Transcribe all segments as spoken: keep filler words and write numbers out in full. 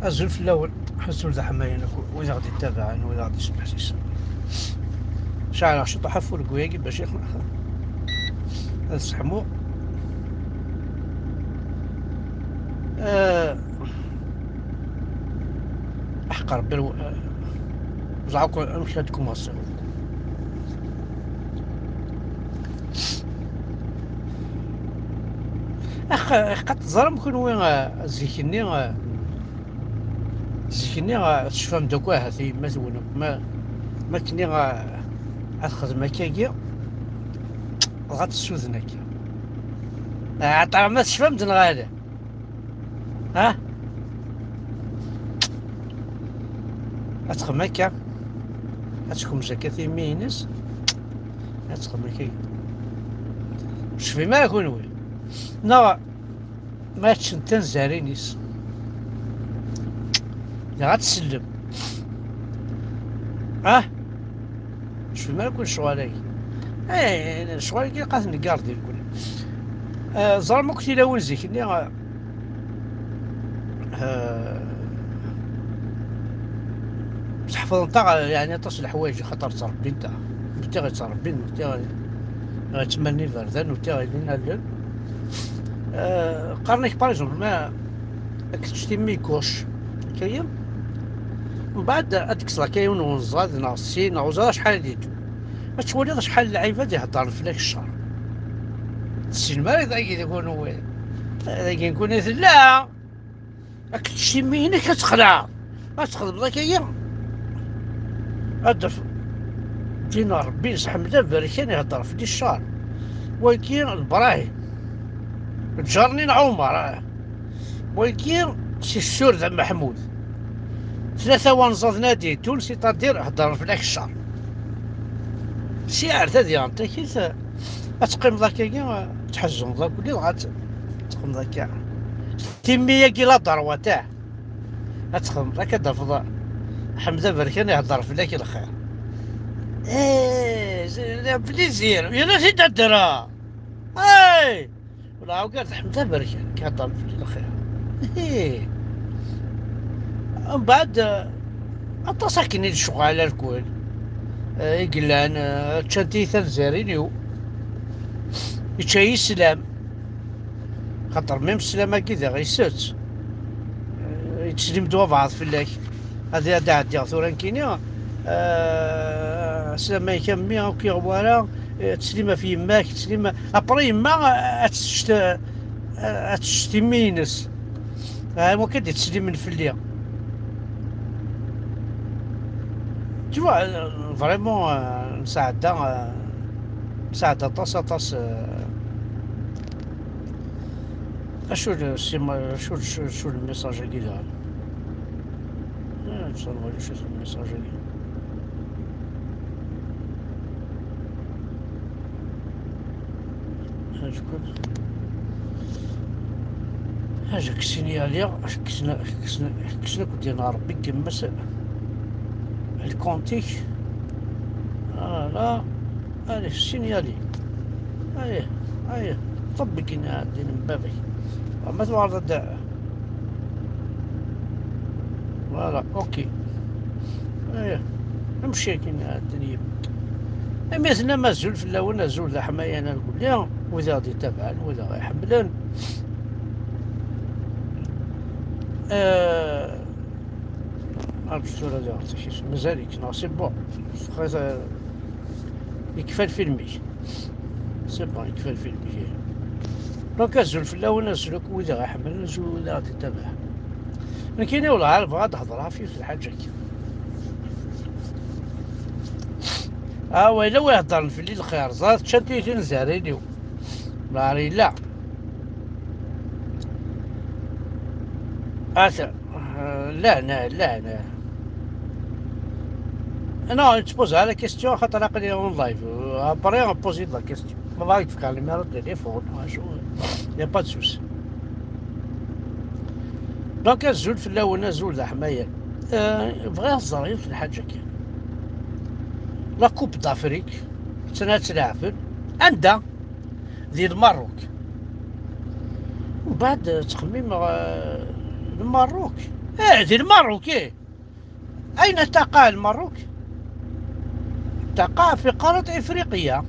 Azul fell-awen, azul d aḥmayan akk wid aɣ-d-ittabaɛen, wid aɣ-d-ismeḥsisen. Ceɛleɣ ciṭuḥ afurgu-agi bac ad seḥmuɣ. Eh, Aḥeqq Rebbi, eh, ẓer akk amek ad kumaṣiɣ. Ax, ax, ad teẓrem kunwi, eh, zik-nni, eh, zik-nni, eh, tecfam-d akk ahat i yemma-twen akk, ma, ma kni, eh, ad texdem akkagi, dɣa ad tessuden akka. Eh, ɛṭar ma tecfam-d neɣ ala? Ha? Ad texdem akka. Ad tekmez akka timi-ines. Ad texdem akka. Ur tecfim ara kunwi. Neɣ ma ččen tanzarin-is. Neɣ ad tsellem. Ha? Ur tecfim ara kun lecɣal-agi. Eh, lecɣal-agi ilaq ad t-neggardi nekni. Eh, ẓram akk tilawin zik-nni, eh, eh, ḥefḍent-aɣ, yeɛni, aṭas n leḥwayeǧ, xaṭer ttrebbint-aɣ. Nuttiɣ yettrebbin, nuttiɣ yettmalin iberdan, nuttiɣ ilin allen. Eh, qqaren-ak, par exemple, ma ad k-tečč timmi gauche, akka-yi, mbeɛd ad d-kkseḍ akka yiwen wenẓad neɣ sin, neɣ ur ẓriɣ acḥal ad d-yeddu. Ad twaliḍ acḥal n lɛibad iheddren fell-ak ccer. Tessinem ara dagi deg unway. Dagi nekuni tella. Ad k-tečč timmi-inek ad texleɛeḍ. Ad txedmeḍ akka-yi. Ad d-taf din Rebbi yesḥemd aberkan ihedder fell-i ccer. Wagi d Brahim. Ǧarnin Ɛumar, ah. Wagi si Ssur d Maḥmud. Tlata wanẓaden ad d-yeddun, c'est-à-dire heddren fell-ak ccer. Si ar tadiɣen takit, ad teqqimeḍ akkagi, tḥezzuneḍ akk, dɣa ad teqqimeḍ akka. Timmi-agi la droite, ah. Ad txedmeḍ akka, ad d-tafeḍ Ḥmed Aberkan ihedder fell-ak lxir. Eh, c'est un plaisir. Yal ass i d-addreɣ. Hey! Wala awgar teḥmed aberkan, k-heddren fell-i lxir. Ih. Mbeɛd, eh, aṭas akken i d-lecɣal alkul, eh, i yellan, eh, ččant-iyi tanzarin-iw. Yečča-yi sslam. Xaṭer même sslam-agi diɣ isett. Eh, yetteslim-d wabɛaḍ fell-ak. Ad, ad ɛeddiɣ tura nekkini, eh, sslam-ik a mmi, akk iɣ wara, eh, tteslim ɣef yemma-k, tteslim, après yemma, eh, ad tečč, eh, ad tečč timmi-ines. Ah, am wakka d-yetteslimen fell-i. Tu vois, euh, vraiment, euh, nesɛedda, euh, nesɛedda aṭas, aṭas, euh, acu d, sima, acu d, acu, acu d lmessage-agi daɣen? Ah, ur ẓriɣ ulac acu d lmessage-agi. Azekka. Azekka ssinyaliɣ, kksen, kksen, kksen akk din Rebbi yemmes lkontik. Ala, allez, ssinyali. Allez, allez, ṭebbek-in din n baba-k. Ma tuɣaleḍ ad Voilà, ok. Aya, amcak n ddnib. Imi tennam azul fell-awen, azul d aḥmayan a lgulli, wid aɣ-d-ittabaɛen, wid aɣ-iḥemmlen. Eh, Arǧu tura diɣ, mazal-ik, neɣ c'est bon. Yekfa lfilm-ik. C'est bon, yekfa lfilm-ik. Donc, azul fell-awen, azul akk wid i ɣ-iḥemmlen, azul wid i ɣ-d-ittabaɛen. Nekkini, wellah, bɣiɣ ad d-hedreɣ ɣef yiwet n lḥaǧa-agi. Ah, wa yella wi iheddren fell-i lxir, ẓriɣ ččant-iyi tinzarin-iw. Lɛar yella. Ata, euh, lehna, lehna. Non, ne te pose la question, xaṭer aql-i en live. Après, on pose la question. Ma va, il faut calmer le téléphone, il n'y a pas de souci. Donc, azul fell-awen, azul d aḥmayan. Euh, bɣiɣ ad ẓreɣ yiwet n lḥaǧa kan. La Coupe d'Afrique, ttnat leɛben. Anda? Di Lmerruk. Mbeɛd ttxemmimeɣ, eh, Lmerruk. ايه، دي المروك، ايه. اين تقع المروك؟ تقع في قارة افريقيا.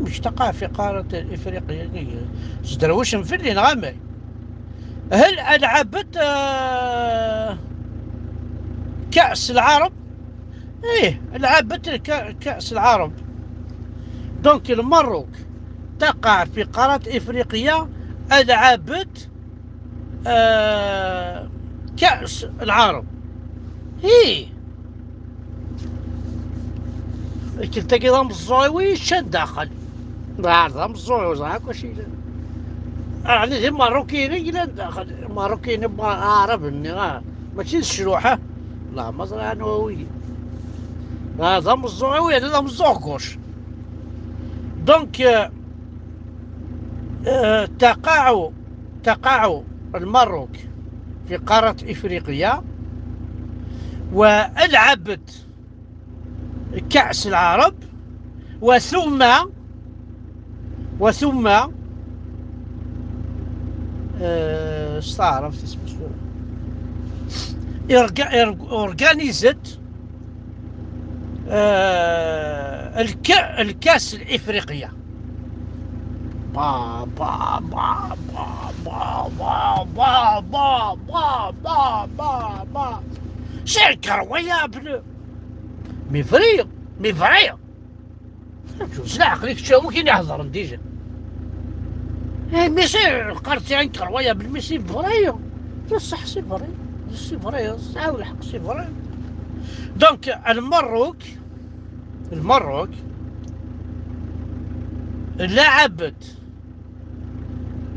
مش تقع في قارة افريقيا؟ زدروش في اللي نغمي. هل العبت آه كأس العرب؟ ايه، العبت الك- كأس العرب. دونك المروك تقع في قارة افريقيا، العبت آه كأس العرب. ايه، كنت كده مزوي ويشان داخل. لا، لا، مزوي وزعك وشي. يعني دي مروكيين يلان داخل، مروكيين عرب، آه. ماشي الشلوحة. لا، مزرعة نووية. هذا مزوع وين؟ هذا مزوع كوش. دونك، آه، آه، تقع، تقع المروك في قارة إفريقيا، ولعبت كأس العرب، وثم، وثم، آه، استعرفت اسمه شنو. إرجا-، إرج-، أورجانيزت، آه، الك-، الكأس الإفريقية. با، با، با، با، با، با، با، با، با، با، با، با. C'est incroyable. Mais vrai, mais vrai. جوز العقل، كنت هو كاين يهضر ديجا. إيه، mais c'est incroyable، mais c'est vrai. بصح c'est vrai، c'est vrai، عاود الحق، c'est vrai. دونك المروك، المروك لعبت،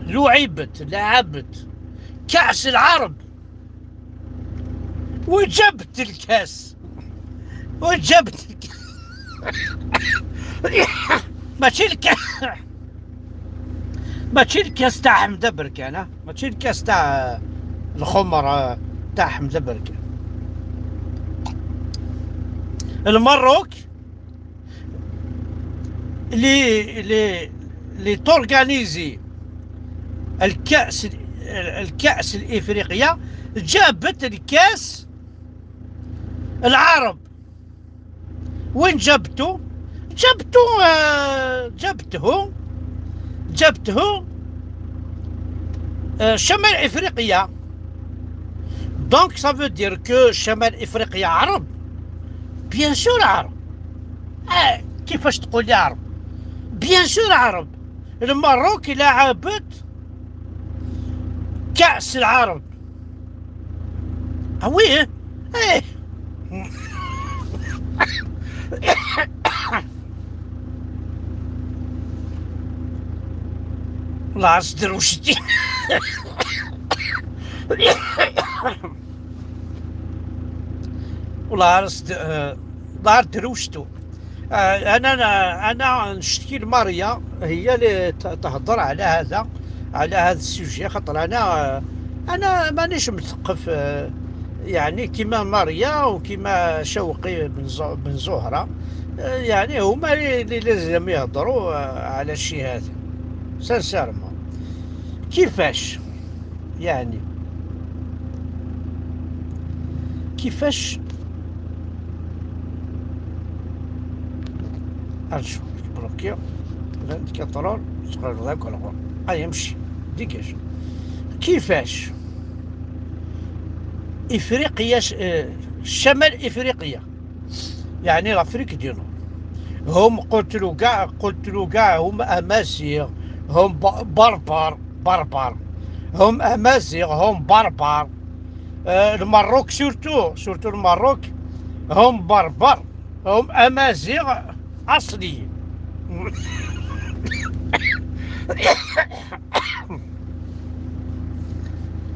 لعبت، لعبت كأس العرب وجبت الكاس، وجبت الكاس. ماشي الكاس، ماشي الكاس تاع حمزة بركان، ها؟ ماشي الكاس تاع الخمر، آه، تاع حمزة بركان. المروك لي، لي، لي تورغانيزي الكأس، الكأس الإفريقية، جابت الكأس العرب. وين جابته؟ جابته، آه، جابته، جابته، آه، شمال إفريقيا. Donc ça veut dire que شمال إفريقيا عرب. Bien sûr عرب. آه، كيفاش تقول لي عرب؟ Bien sûr عرب. المروك لعبت كأس العرب. Ah oui, hein? ايه. والله عرس دروشتي. والله عرس د-، آه، والله عرس دروشتو. آه، انا، انا، انا نشتكي لماريا، هي اللي ت-، تهضر على هذا، على هذا السوجي، خاطر انا، آه، انا مانيش مثقف، آه، يعني كيما ماريا وكيما شوقي بن ز-، بن زهرة، آه، يعني هما اللي، اللي لازم يهضروا، آه، على الشيء هذا. Sincèrement. كيفاش؟ يعني كيفاش؟ ارجو بلوكي. كنترول، تقرر ذاك ولا غور. اي امشي، ديجاج. كيفاش افريقيا ش-، آه، شمال افريقيا، يعني l'Afrique du Nord، هم قلت له كاع، قلت له كاع هم امازيغ، هم ب-، بربر، بربر، هم امازيغ، هم بربر. آه، المروك surtout، surtout المروك، هم بربر، هم امازيغ اصليين.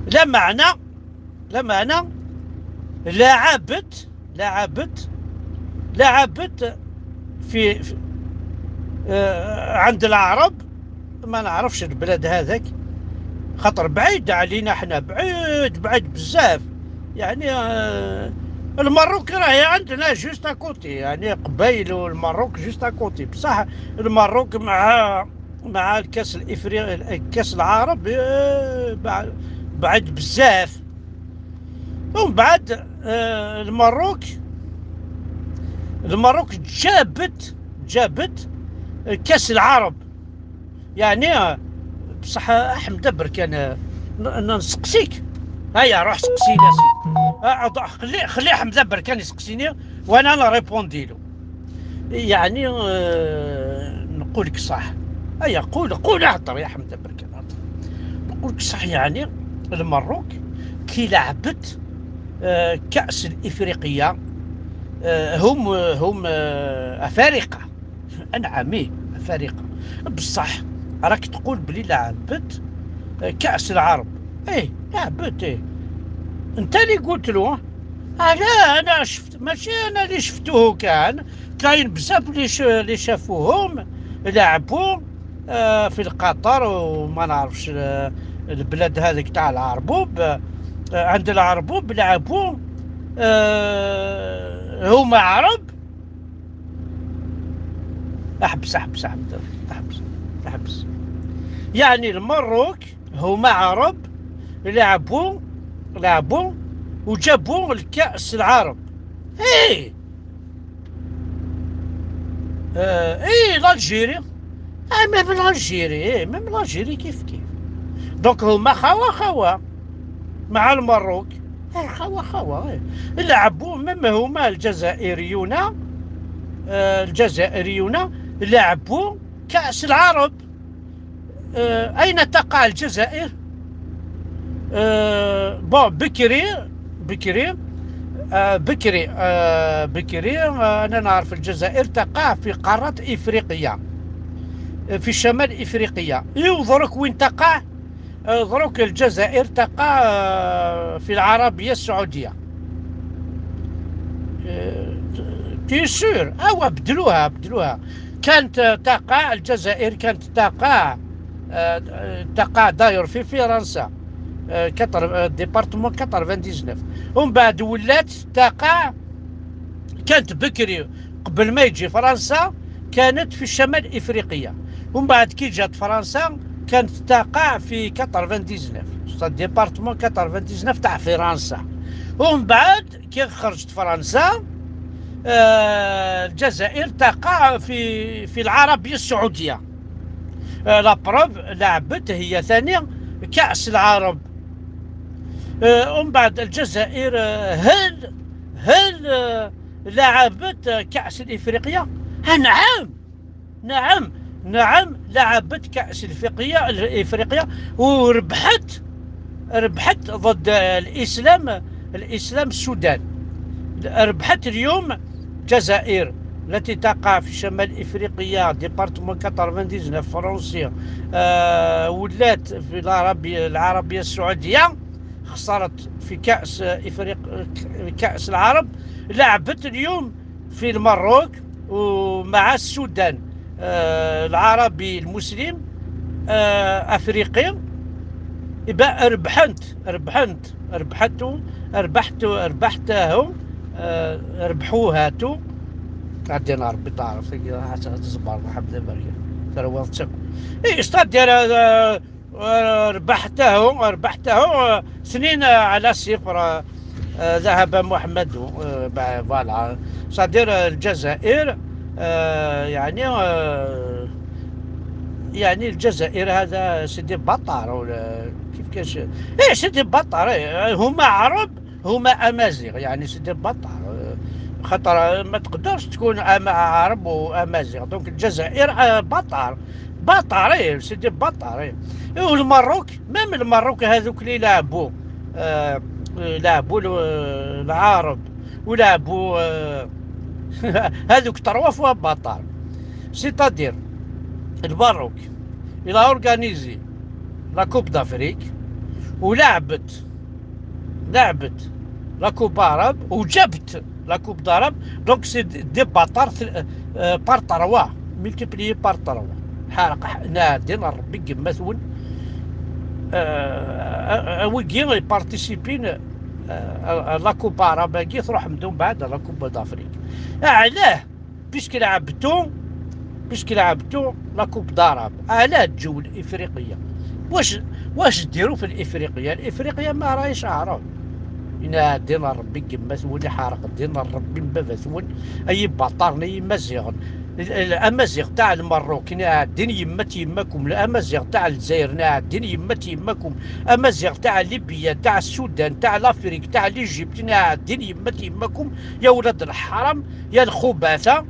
لا معنى، لا معنى، لعبت، لعبت، لعبت في، في، آه، عند العرب، ما نعرفش البلاد هذاك، خاطر بعيد علينا احنا، بعيد، بعيد بزاف. يعني، آه، المروك راهي عندنا juste à côté، يعني قبايل والمروك juste à côté، بصح المروك مع، مع الكاس الافريقي، الكاس العرب، آه، بع-، بعيد بزاف. ومن بعد، آه، المروك المروك جابت جابت كاس العرب. يعني، آه، بصح احمد بركان، آه، ن- ن- نسقسيك. هيا، روح سقسيني سي. آه، خلي خلي احمد بركان يسقسيني، وانا نريبوندي له. يعني، آه، نقول لك صح. ايا، قول قول اهدر يا حمد بركان، اهدر. نقول لك صح، يعني المروك كي لعبت، آه، كأس الإفريقية، آه، هم هم آه، أفارقة. نعم، إيه، أفارقة. بصح راك تقول بلي لعبت، آه، كأس العرب. إيه، لعبت، إيه. أنت اللي قلت له. آه، لا، أنا شفت، ماشي أنا اللي شفته، كان كاين بزاف اللي ش- اللي شافوهم لعبوا، آه، في القطر وما نعرفش، آه، البلاد هذيك تاع العربوب، آه، عند العربوب لعبوا، آه، هما عرب. احبس، احبس، احبس، احبس، احبس. يعني المروك هما عرب، لعبوا، لعبوا وجابوا الكأس العرب. ايه، آه، ايه، l'Algérie. آه، même l'Algérie، ايه، même l'Algérie كيف كيف. Donc هما خوا خوا مع المروك. ايه، خوا خوا، ايه. لعبوا même هما الجزائريون، آه، الجزائريون لعبوا كأس العرب. آه، أين تقع الجزائر؟ آه، bon، بكري، بكري، آه، بكري، آه، بكري، آه، أنا نعرف الجزائر تقع في قارة إفريقيا، آه، في شمال إفريقيا. إيوا دروك وين تقع؟ آه، دروك الجزائر تقع، آه، في العربية السعودية. آه، t'es sûr؟ أوا بدلوها، بدلوها. كانت تقع، الجزائر كانت تقع، آه، تقع d'ailleurs في فرنسا، آه، quatre-vingts، آه، département quatre-vingt-dix-neuf. ومن بعد ولات تقع، كانت بكري قبل ما يجي فرنسا، كانت في شمال إفريقيا. ومن بعد كي جات فرنسا، كانت تقع في quatre-vingt-dix-neuf، c'est département quatre-vingt-dix-neuf تاع فرنسا. ومن بعد كي خرجت فرنسا، آه، الجزائر تقع في، في العربية السعودية. آه، la preuve، لعبت هي ثاني كأس العرب. آه، ومن بعد الجزائر، آه، هل، هل، آه، لعبت كأس الإفريقية؟ آه، نعم، نعم، نعم، لعبت كأس الإفريقية، الإفريقية، وربحت، ربحت ضد الإسلام، الإسلام السودان. ربحت اليوم الجزائر التي تقع في شمال إفريقيا، département quatre-vingt-dix-neuf فرنسي، آه، ولات في العربية، العربية السعودية، خسرت في كأس إفريق-، كأس العرب. لعبت اليوم في المروك ومع السودان، آه، العربي المسلم، آه، أفريقي. يبقى ربحنت، ربحنت، ربحتو، ربحتو، ربحتهم، آه، ربحوهاتو. عدينا ربي تعرف، هي حتى تزبر واحد البرية. ترى واضح تشكو. إيه، استاد ديال، آه، آه، ربحته، ربحته، آه، اثنين على صفر، آه، آه، ذهب محمد، آه، ب-، voilà. صدير الجزائر، آه، يعني، آه، يعني الجزائر هذا سيدي بطار ولا كيف كاش؟ إيه، سيدي بطار، إيه، هما عرب، هما أمازيغ، يعني سيدي بطار، آه، خاطر ما تقدرش تكون أما عرب وأمازيغ، donc الجزائر، آه، بطار. بطر، إيه، سيدي بطر، إيه. إيه، والمروك، même المروك هذوك اللي لعبوا، آه، لعبوا ال-، العرب، ولعبوا، آه، هذوك trois fois بطر. C'est-à-dire، المروك، il a organisé la Coupe d'Afrique، ولعبت لعبت la Coupe arabe وجابت la Coupe d'Arabe. Donc c'est des bâtards، آه، par trois، multiplié par trois. حارق ح-، نادين ربي قمتون. آه، آه، آه، ويجي يبارتيسيبين، آه، آه، la Coupe arabe كي تروح من بعد la Coupe d'Afrique. علاه؟ Puisque لعبتو، puisque لعبتو la Coupe d'Arabe، علاه تجيو لإفريقيا؟ واش، واش ديروا في الإفريقيا؟ الإفريقيا ما راهيش عرب. Iɛeddin n Ṛebbi n yemma-twen, iḥerq ddin n Ṛebbi n baba-twen, ay ibaṭaren, ay imaziɣen. L-, l-, amaziɣ taɛ Lmerruk, iɛeddin yemma-t yemma-kum, amaziɣ taɛ Lezzayer, iɛeddin yemma-t yemma-kum, amaziɣ taɛ Libya, taɛ Sudan, taɛ Lafrik, taɛ Lijibt, iɛeddin yemma-t yemma-kum, ya ulad lḥaram, ya lxubata.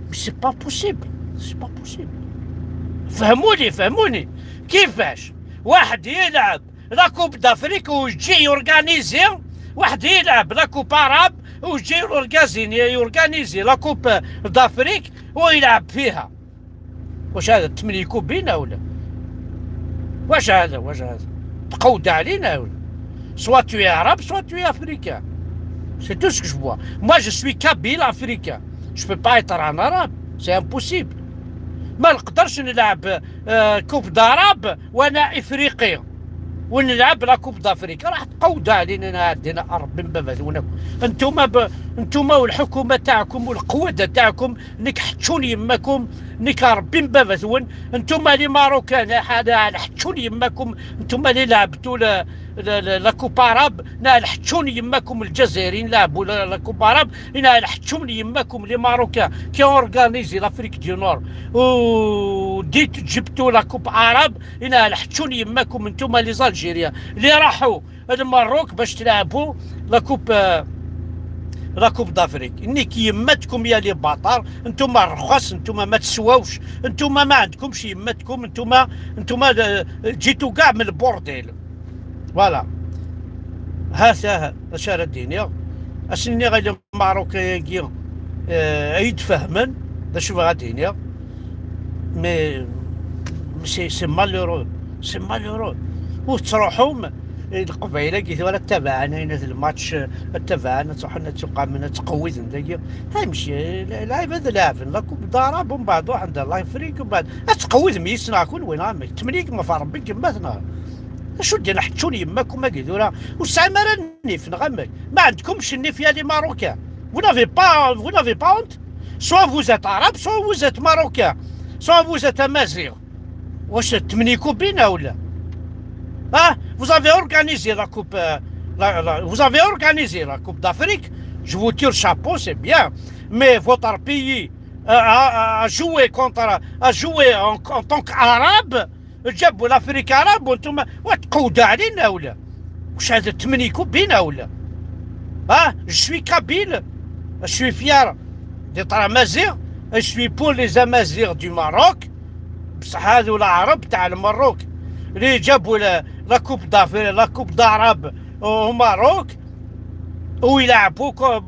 Mais c'est pas possible, c'est pas possible. Fehmuni, fehmuni. Kifac waḥed yelɛeb la Coupe d'Afrique u yeǧǧi yorganizi, waḥed yelɛeb la Coupe arabe u yeǧǧi yorgazini, yorganizi la Coupe d'Afrique u yelɛeb fiha. Wac hada, tmenyi kubin a wla? Wac hada, wac hada? Tqewwed ɛlina a wla? Soit tu es arabe, soit tu es africain. C'est tout ce que je vois. Moi, je suis kabyle africain. Je peux pas être un arabe. C'est impossible. ما نقدرش نلعب، آه، كوب داراب وانا افريقي ونلعب لا كوب دافريك. راح تقود علينا، عندنا ربي من باباتونكم. انتوما ب... انتوما والحكومه تاعكم والقوده تاعكم، نك حتشون يماكم، نك ربي من باباتون. انتوما لي ماروكان، حاجه على حتشون يماكم. انتوما اللي لعبتوا ل... ل... ل... لا كوب اراب، نا الحتشون يماكم الجزائريين لعبوا ل... لا كوب اراب، نا الحتشون يماكم لي ماروكان كي اورغانيزي لافريك دي نور، وديت جبتوا لا كوب اراب، هنا الحتشون يماكم انتوما لي زالجيريا اللي راحوا المروك باش تلعبوا لا كوب، آه، لا كوب دافريك. انك يمتكم يا لي باطار، انتوما الرخص، انتوما ما تسواوش، انتوما ما عندكمش يمتكم، انتوما، انتوما، آه، جيتوا كاع من البورديل. فوالا. هذا اش راه دينيا. اسني غير الماروكيين، آه، ايد فهمن. دا شوف غادي هنا. Mais c'est, c'est malheureux. C'est malheureux. وتروحوا م-، القبيله كي ولا تابعنا هنا الماتش، تابعنا تروحوا لنا تقامنا تقويد داكي. هاي مشي، لا، لاعب هذا لاعب، لا كوب داراب ومن بعد واحد الله يفريك ومن بعد تقويد ميسنا كون وين عمك تمنيك ما فاربيك ما ثنا. شو دينا حتشون يماكم ما قدورا وسعي ما راه النيف نغمك. ما عندكمش النيف يا لي ماروكان. Vous n'avez pas, vous n'avez pas honte. Soit vous êtes arabe, soit vous êtes marocain, soit vous êtes amazigh. واش تمنيكو بينا ولا؟ Hein? Vous avez organisé la coupe, euh, la, la, vous avez organisé la Coupe d'Afrique. Je vous tire chapeau, c'est bien. Mais votre pays, euh, a, a joué contre, a joué en, en tant qu'arabe. جابوا l'Afrique arabe وانتم وتقودوا علينا ولا؟ واش هذا تمنيكو بينا ولا؟ ها، je suis kabyle, je suis fier d'être amazigh, je suis pour les Amazighs du Maroc. بصح هذو العرب تاع المروك اللي جابوا la, la coupe d'Afrique, la coupe d'Arabe au Maroc, ويلعبوا كو-،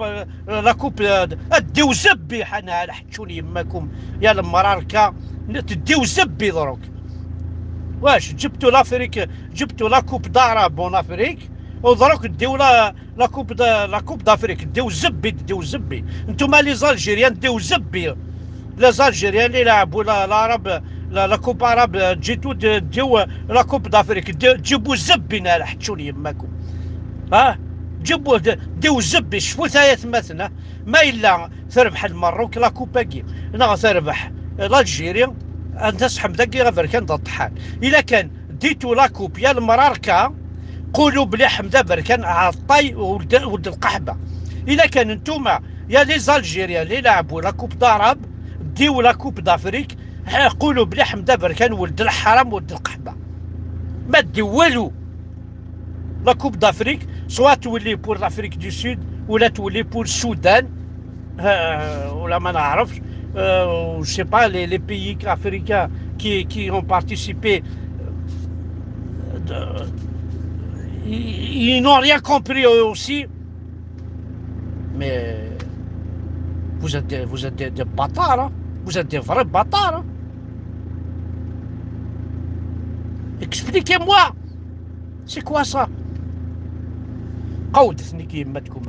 la coupe, آه، اديو زبي حنا على حتشون يماكم يا المراركه، تديو زبي دروك. واش جبتوا l'Afrique, جبتوا la Coupe d'Arabe en Afrique، ودروك ديو la, la Coupe de, la Coupe d'Afrique، ديو زبي، ديو زبي. انتوما les Algériens ديو زبي. Les Algériens اللي لعبوا la, l'arabe, la, la Coupe arabe، جيتوا د-، ديو la Coupe d'Afrique، دي-، جيبوا زبي نال حتشون يماكم. ها؟ جيبوا د-، ديو زبي، شفوا ثايا ثماثنا. ما إلا تربح المروك la coupe اكي، نغ تربح l'Algérie، انت صحم داكي غبر كان ضد حال. الا كان ديتو la coupe يا المراركه، قولوا بلي حمده بركان عطاي ولد، ولد القحبه. الا كان نتوما يا les Algériens اللي لعبوا la Coupe d'Arabe، ديو la Coupe d'Afrique، ها، قولوا بلي حمده بركان ولد الحرام ولد القحبه. ما ديو والو. La Coupe d'Afrique، soit تولي pour l'Afrique du Sud ولا تولي pour السودان، آه، ولا ما نعرفش، آه، je sais pas, les, les pays africains qui, qui ont participé, euh, de-, ils, ils n'ont rien compris eux aussi. Mais vous êtes des, vous êtes des, des bâtards, hein. Vous êtes des vrais bâtards, hein. Expliquez-moi, c'est quoi ça? قودتني كي يمتكم.